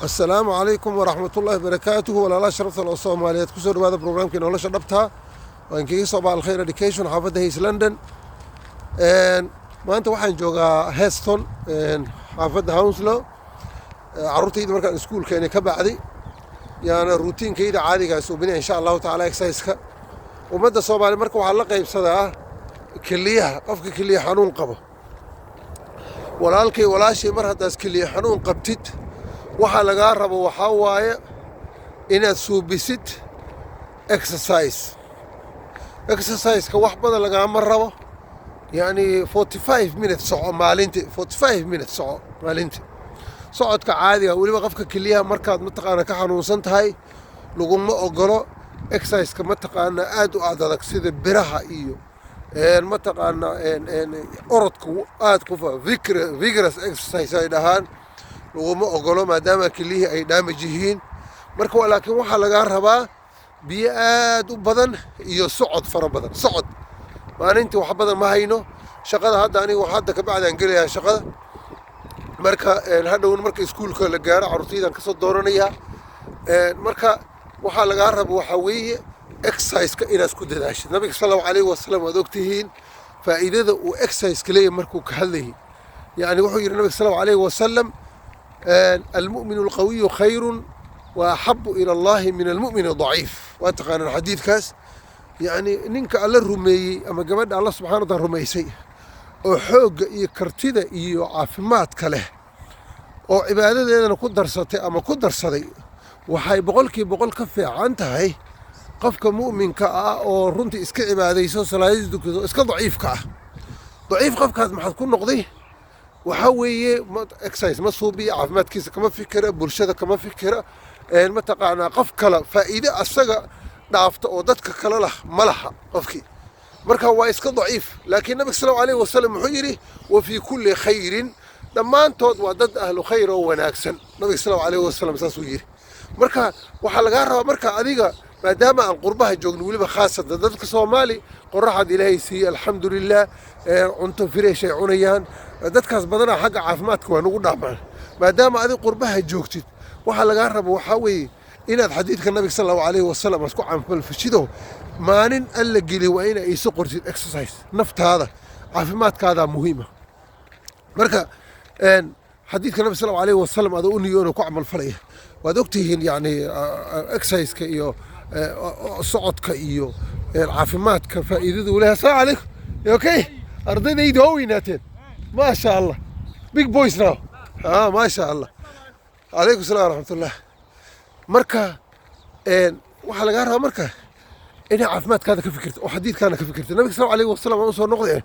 Asalaamu calaykum waraxmatullaahi barakaatuhu. Walaalaha sharafta loo Soomaaliyeed, kusoo dhawaada programkii Nolosha Dhabta oo inkaga soo baxa Alkhayr Education, xaafadda Hayes, London. Maanta waxaan joogaa Heston, xaafadda Hounslow. Carruurtayda markaan iskuulkeeni ka bacday yaana routinekayda caadigaa suubinaya, insha Allahu tacaala, exerciseka ummadda Soomaaliya. Marka waxaa la qaybsadaa keliyaha, qofka keliya xanuun qabo. Walaalkay, walaashay, mar haddaas keliya xanuun qabtid, waxaa lagaa rabo waxaa waaye inaad suubisid exercise. Exerciseka wax badan lagaama rabo, yacni 45 minutes soco maalintii, 45 minutes soco maalintii, socodka caadiga. Weliba qofka keliyaha markaad mataqaana ka xanuunsan tahay, laguma ogolo exerciseka mataqaana aad u adag, sida biraha iyo mataqaana orodka aad ku vigorous exercise ay dhahaan, laguma ogolo, maadaama keliyihii ay damage yihiin. Marka laakiin waxaa lagaa rabaa biyo aad u badan iyo socod fara badan. Socod maalintii wax badan ma hayno. Shaqada hadda aniga hadda kabacdaan gelayaa shaqada. Marka hadhowna marka iskuulka la gaaro, carruurtaydan kasoo dooranayaa. Marka waxaa lagaa raba waxaa weeye exerciseka inaad ku dadaashid. Nabiga sal Allahu alayhi wasalam, waad ogtihiin faa'iidada uu exerciseka leeyahay markuu ka hadlayay. Yani wuxuu yidhi nabiga sal Allahu alayhi wasalam: "المؤمن القوي خير وأحب إلى الله من المؤمن الضعيف." Waa taqaanaan xadiidkaas. Yacni ninka Alla rumeeyey ama gabadha Alla subxana wa taala rumaysay oo xoogga iyo kartida iyo caafimaadka leh oo cibaadadeedana ku darsatay ama ku darsaday, waxay 100% ka fiican tahay qofka mu'minka ah oo runtii iska cibaadayso, salaadii dukado, iska daciifka ah. Daciif qofkaas maxaad ku noqday? Waxaa weeye exercise ma suubiya, caafimaadkiisa kama fikira, bulshada kama fikira, mataqaanaa qof kale faa'iide asaga dhaafta oo dadka kale lah ma laha qofkii. Marka waa iska daciif. Laakiin nabiga sal alayhi wasalam muxuu yidhi? "وفي كل خير." Dhammaantood waa dad ahlu khayr oo wanaagsan. Nabiga sal alayhi wasalam saasuu yidhi. Marka waxaa lagaa rabaa marka adiga, maadaama aan qurbaha joogno, weliba khaasatan dadka Soomaali, qoraxaad Ilaahay siiyey, alxamdulilah, cunto fresh ay cunayaan dadkaas badanaa, xagga caafimaadka waa nagu dhaamaan. Maadaama adig qurbaha joogtid, waxaa lagaa raba waxaa weeye inaad xadiidka nabiga sal Allahu alayhi wasalam aad ku camalfashido. Maalin Alla geliy waa inaa isu qortid exercise. Naftaada caafimaadkaadaa muhiima. Marka xadiidka nabi sal alayhi wasalam adoo u niyoona ku camalfalaya, waad ogtihiin yani exerciseka iyo socodka iyo caafimaadka faa'iidada uu leeyahay. Asalaamu calaykum. Okay, ardaydayda waa weynaateen, maasha Allah, big boys now. Ah, maasha Allah. Calaykum salaam waraxmatullah. Marka waxaa lagaa rabaa marka inaad caafimaadkaada ka fikirto oo xadiidkaana ka fikirto nabiga sal alayhi wasalam. Aan usoo noqday,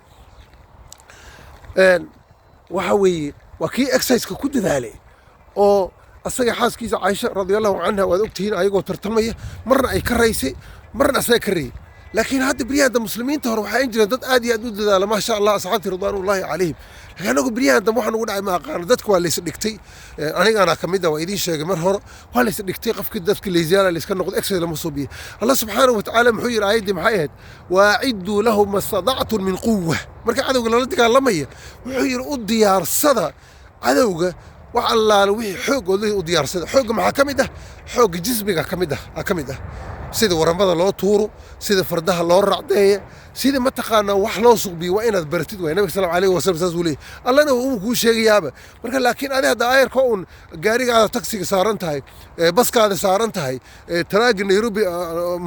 waxa weeye waa kii exerciseka ku dadaalay oo asaga xaaskiisa Caaisha radia Allahu canha, waad ogtihiin, ayagoo tartamaya, marna ay ka raysay, marna asaga ka rayay. Laakiin hadda beryahan dambe, muslimiinta hore waxaa jireen dad aad iyo aad u dadaala, maasha Allah, asxaabtii ridwaanullahi calayhim. Laakiin anagu beryahan dambe waxaa nugu dhacay ma aqaano. Dadka waa lays dhigtay, anigaana ka mid ah, waa idiin sheegay mar hore, waa lays dhigtay. Qofkii dadka laysiyaala layska noqdo, exercise lama soo biyo. Allah subxaanahu watacaala muxuu yidhi? Aayaddii maxay ahayd? "وأعدوا لهم ما استطعتم من قوة." Marka cadowga lala dagaalamaya, wuxuu yidhi u diyaarsada cadowga wax allaale wixii xoogooda u diyaarsada. Xoogga maxaa ka mid ah? Xoogga jismiga ka mid ah, ka mid ah sida waramada loo tuuro, sida fardaha loo racdeeya, sida mataqaanaa wax loo suqbiyo waa inaad baratid. Waay nabiga sal alayhi wasalam saas uu leeyahy, Allana uu kuu sheegayaaba. Marka laakiin adi hadda ayarka uun gaarigaada taksiga saaran tahay, baskaada saaran tahay, taraaga Nairobi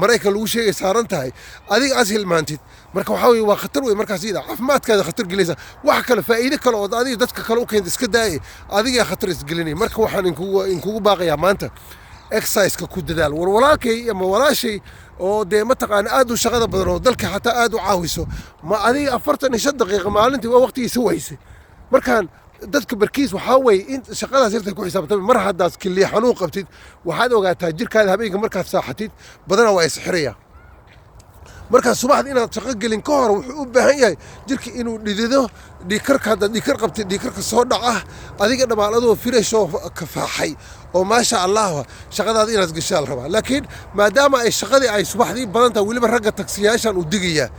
Maraykan lagu sheegay saaran tahay, adiga as hilmaantid, marka waxaa weye waa khatar wey. Markaas iyada caafimaadkaada khatar gelaysa. Wax kale, faa'iide kale ood adiga dadka kale u keenta iska daaya, adigaa khatar isgelinaya. Marka waxaan inkugu baaqayaa maanta exerciseka ku dadaal. War walaalkay ama walaashay oo dee mataqaana aad u shaqada badan oo dalka xataa aad u caawiso, ma adiga 45 daqiiqa maalintii waa waqtigiisa waysay. Markaan dadka barkiis waxaa weeye in shaqadaas yartay ku xisaabtami. Mar haddaad kiliya xanuun qabtid, waxaad ogaataa jirkaada habeenka markaad saaxatid badanaa waa isxiraya. Markaa subaxda inaad shaqo gelin ka hor, wuxuu u baahan yahay jirka inuu dhidido. Dhiigkarka, haddaad dhiigkar qabtid, dhiigkarka soo dhaca. Adiga dhammaan adoo fresh oo kafaaxay oo maasha Allah, shaqadaada inaad gashaa la rabaa. Laakiin maadaama ay shaqadii ay subaxdii badan tahay, weliba ragga taksiyaashan u digayaa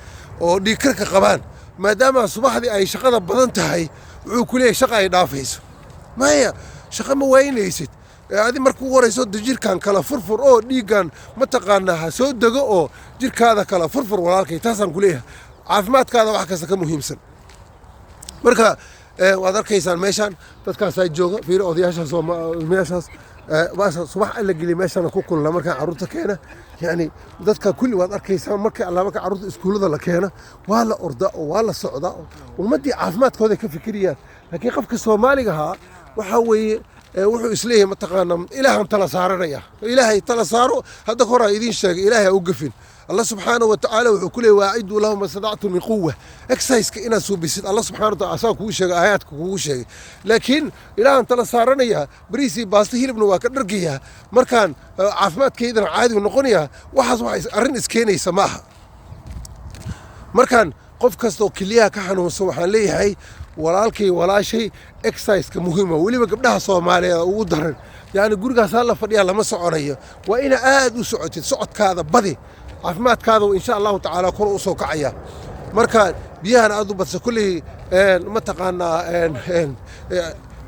oo dhiigkarka qabaan, maadaama subaxdii ay shaqada badan tahay, wuxuu ku leeyahay shaqa ay dhaafayso. Maya, shaqo ma waynaysid. Adi marka ugu horeyso de jirkan kala furfur oo dhiiggan mataqaanaa ha soo dego oo jirkaada kala furfur, walaalkay. Taasaan ku leeyahay, caafimaadkaada wax kasta ka muhiimsan. Marka waad arkaysaan meeshaan dadkaasaa jooga. Fiiri odayaashaas oo meeshaas baasha subax alla geliya meeshaan ku kulna markaan carruurta keena. Yani dadka kulli waad arkaysaan, marka alla marka carruurta iskuullada la keena waa la ordaa oo waa la socdaa oo ummaddii caafimaadkooda ka fikirayaan. Laakiin qofka Soomaaliga ahaa waxaa weeye wuxuu isleeyahay mataqaanaa Ilaahan tala saaranaya. Ilaahay tala saaro. Hadda ka hor aan idiin sheegay, Ilaahay ha u gafin. Allah subxaanahu wa tacaala wuxuu ku leeyahy: وأعدوا لهم ما استطعتم من قوة. Exerciseka inaad suubisid Allah subxana wa taala asaa kugu sheegay, aayaadka kugu sheegay. Laakiin Ilaahan tala saaranaya, bariis iyo baasto hilibna waa ka dhargayaa, markaan caafimaadkaydana caadi u noqonayaa. Waxaas wax arrin iskeenaysa ma aha. Markaan qof kastoo keliyaha ka xanuunsan waxaan leeyahay, walaalkay, walaashay, exerciseka muhiima. Weliba gabdhaha Soomaaliyeed ugu daran. Yani gurigaasaa la fadhiyaa, lama soconayo. Waa ina aad u socotid, socodkaada badi, caafimaadkaada insha Allahu tacaala kor u soo kacaya. Marka biyahana aad u badsa. Kulley mataqaanaa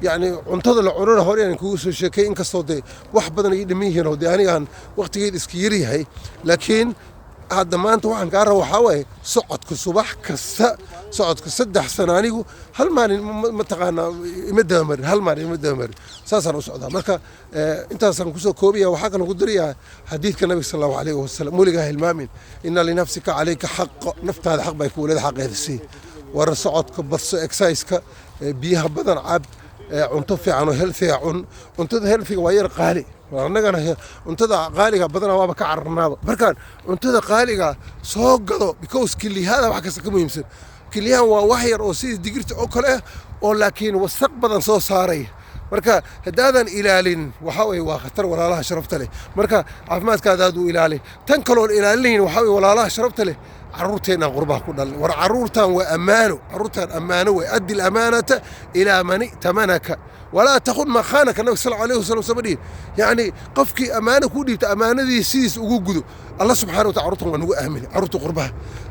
yani cuntada la cunana hore aan kugu soo sheekay, inkastoo dee wax badan ay dhiman yihiin oo dee anigaan waqtigeed iska yaryahay. Laakiin hadda maanta waxaan kaa raba waxaa waaye socodka subax kasta. Socodka 3 sano anigu hal maalin mataqaanaa ima dabamarin, hal maalin ima dabamarin. Saasaan u socdaa. Marka intaasaan kusoo koobaya. Waxaa kaloo ku darayaa xadiidka Nabiga sal Allahu alayhi wasalam, weligaa hilmaamin: إن لنفسك عليك حق. Naftaada xaq bay kuuleeda, xaqeeda sii. War socodka badso, exerciseka, biyaha badan cab, cunto fiican oo healthyga cun. Cuntada healthyga waa yar qaali. Annagana cuntada qaaliga badanaa waaba ka cararnaaba. Markaan cuntada qaaliga soo gado, because kiliyahada wax kasta ka muhiimsan. Kiliyahan waa wax yar oo sidii digirta oo kale ah oo laakiin wasaq badan soo saaray. Marka haddaadan ilaalin waxaa weye waa khatar, walaalaha sharafta leh. Marka caafimaadkaada aad u ilaali. Tan kaloon ilaalinayn waxaa weye, walaalaha sharafta leh, carruurteennaan qurbaha ku dhalnay. War carruurtan waa ammaano, carruurtan ammaano wey. أد الأمانة إلى من ائتمنك ولا تخن من خانك. Nabiga sal alayhi wasalam sama dhihin? Yacni qofkii ammaano kuu dhiibta ammaanadii sidiis ugu gudo. Allah subxana wa taala carruurtan waa nagu aaminay. Carruurta qurbaha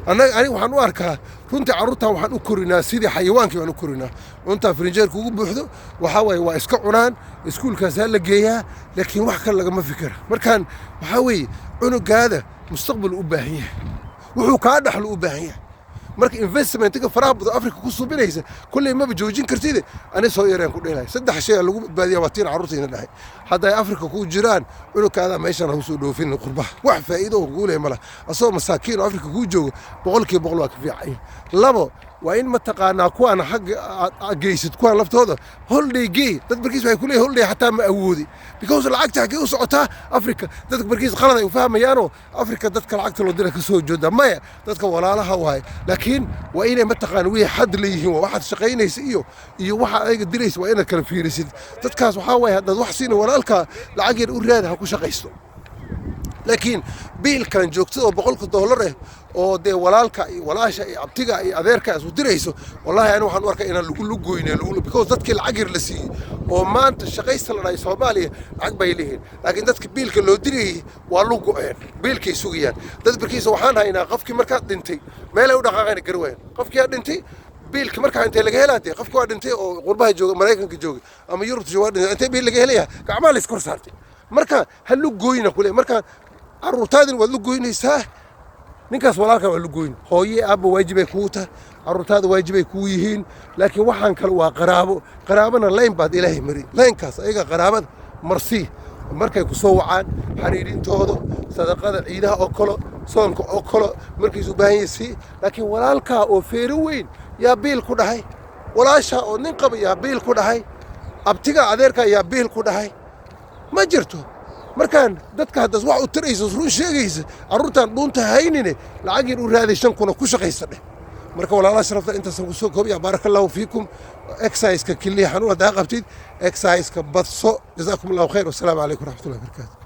annaga, aniga waxaan u arkaa runtii carruurtan waxaan u korinaa sidii xayawaankii baan u korinaa. Cuntaa firinjeerka ugu buuxdo, waxaa waaye waa iska cunaan, iskuulkaasaa la geeyaa, laakiin wax kale lagama fikira. Markaan waxaa weeye cunugaada mustaqbal u baahan yahay, wuxuu kaa dhaxlo u baahan yahay. Marka investmentiga faraha badan Afrika ku subinaysa kulley maba joojin kartid. Ani soo yareen ku dheelahay, saddex shay lagu badbaadiya waa tiin carruurtayna dhahay. Hadday Afrika ku jiraan, cunugkaada meeshan ha usoo dhoofin qurbaha. Wax faa'iido oo kugu leeyahay malaha. Asagoo masaakiin oo Afrika kuu joogo 100% waa ka fiican yahay. Labo, waa in mataqaanaa kuwaan xagga aad geysid, kuwaan laftooda holiday gey. Dad barkiis waxay ku leeyihin holiday xataa ma awoodi, because lacagta xaggee u socotaa Afrika? Dadka barkiis qalad ay u fahmayaanoo Afrika dadka lacagta loo dira ka soo jooda. Maya, dadka walaalaha waaye, laakiin waa inay mataqaana wixii xad leeyihiin. Waa waxaad shaqaynaysa iyo waxa adiga diraysa waa inaad kala fiirisid. Dadkaas waxaa waaye haddaad wax siina walaalka, lacag yar u raadi, ha ku shaqaysto. Laakiin biilkan joogtada oo $100 eh oo dee walaalka iyo walaasha iyo abtiga iyo adeerka isu dirayso, wallahi ani waxaan u arkaa inaan lagu lugoyne lagu, because dadkii lacag yar la siiyey oo maanta shaqaysta la dhahay Soomaaliya lacag bay leeyihiin, laakiin dadka biilka loo dirayay waa lu go'een, biilkay sugayaan. Dad barkiisa waxaan haynaa qofkii markaad dhintay meelay u dhaqaaqayna gari waayeen. Qofkii aa dhintay, biilka markaa intee laga helaa? Dee qofki waa dhintay oo qurbaha jooga, Maraykanka jooga ama Yurubta jooga, waa dhintay, intee biil laga helaya? Gacmaha la iskor saartay. Marka ha lugoyna kule. Marka carruurtaadina waad lugoynaysaa, ninkaas walaalkan waa lugoyn. Hooye aabba waajibay kugu tahay, carruurtaada waajibay kugu yihiin, laakiin waxaan kale waa qaraabo. Qaraabana layn baad Ilaahay mari, laynkaas ayaga qaraabada marsii. Markay ku soo wacaan xiriirintooda, sadaqada ciidaha oo kalo, soonka oo kalo, markiisu baahan yahay sii. Laakiin walaalkaa oo feero weyn yaa biil ku dhahay, walaashaa oo nin qaba yaa biil ku dhahay, abtiga adeerkaa yaa biil ku dhahay, ma jirto. Markaan dadka haddaad wax u tarayso, run sheegaysa, carruurtaan dhuunta haynine, lacag yar u raaday, 5,000 ku shaqaysa dheh. Marka walaalaha sharafta, intaasaan kusoo koobaya. Baaraka Allahu fiikum. Exerciseka, kiliya xanuun haddaa qabtid, exerciseka badso. Jazaakum Allahu khayr. Wasalaamu calaykum waraxmatullahi wabarakaatu.